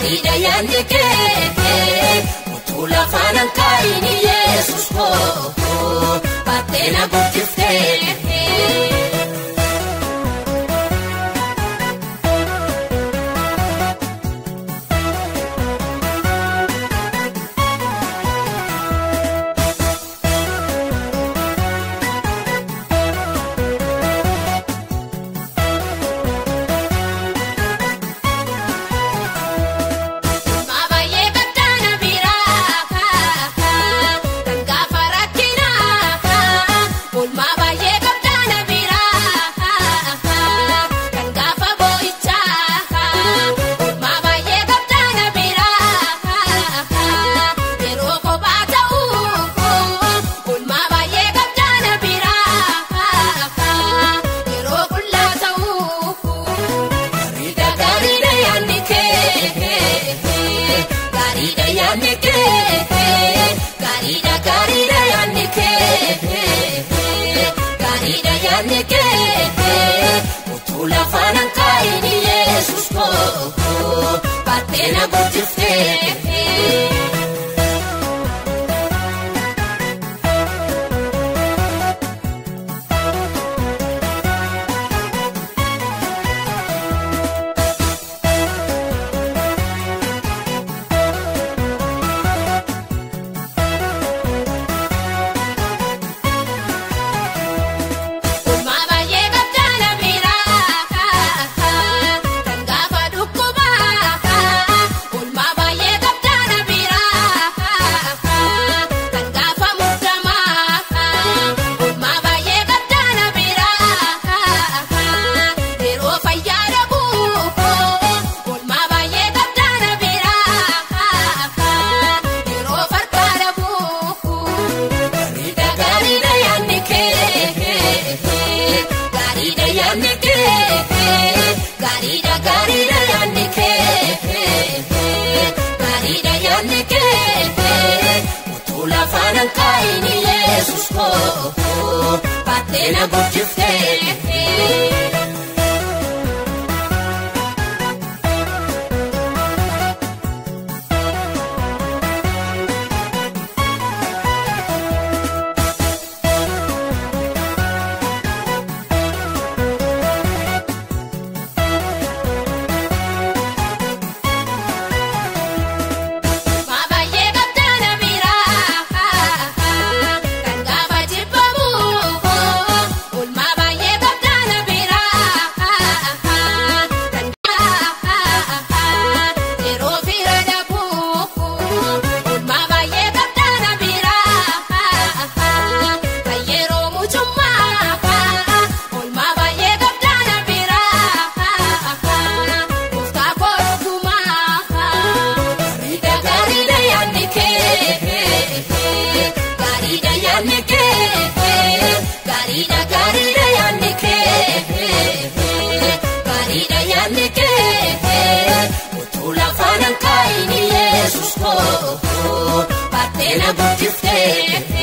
Gaariidha yaadni kee utuu lafaan hanqaa'in Yesuus koo baattee na guddiftee. Gaariidha yaadni kee gaariidha yaadni kee utuu lafaan hanqaa'in Yesuus koo baattee na guddiftee. Gaariidha gaariidha yaadni kee gaariidha yaadni kee utuu lafaan hanqaa'in Yesuus koo baattee na guddiftee. Gaariidha gaariidha yaadni kee gaariidha yaadni kee utuu lafaan hanqaa'in Yesuus koo baattee na guddiftee.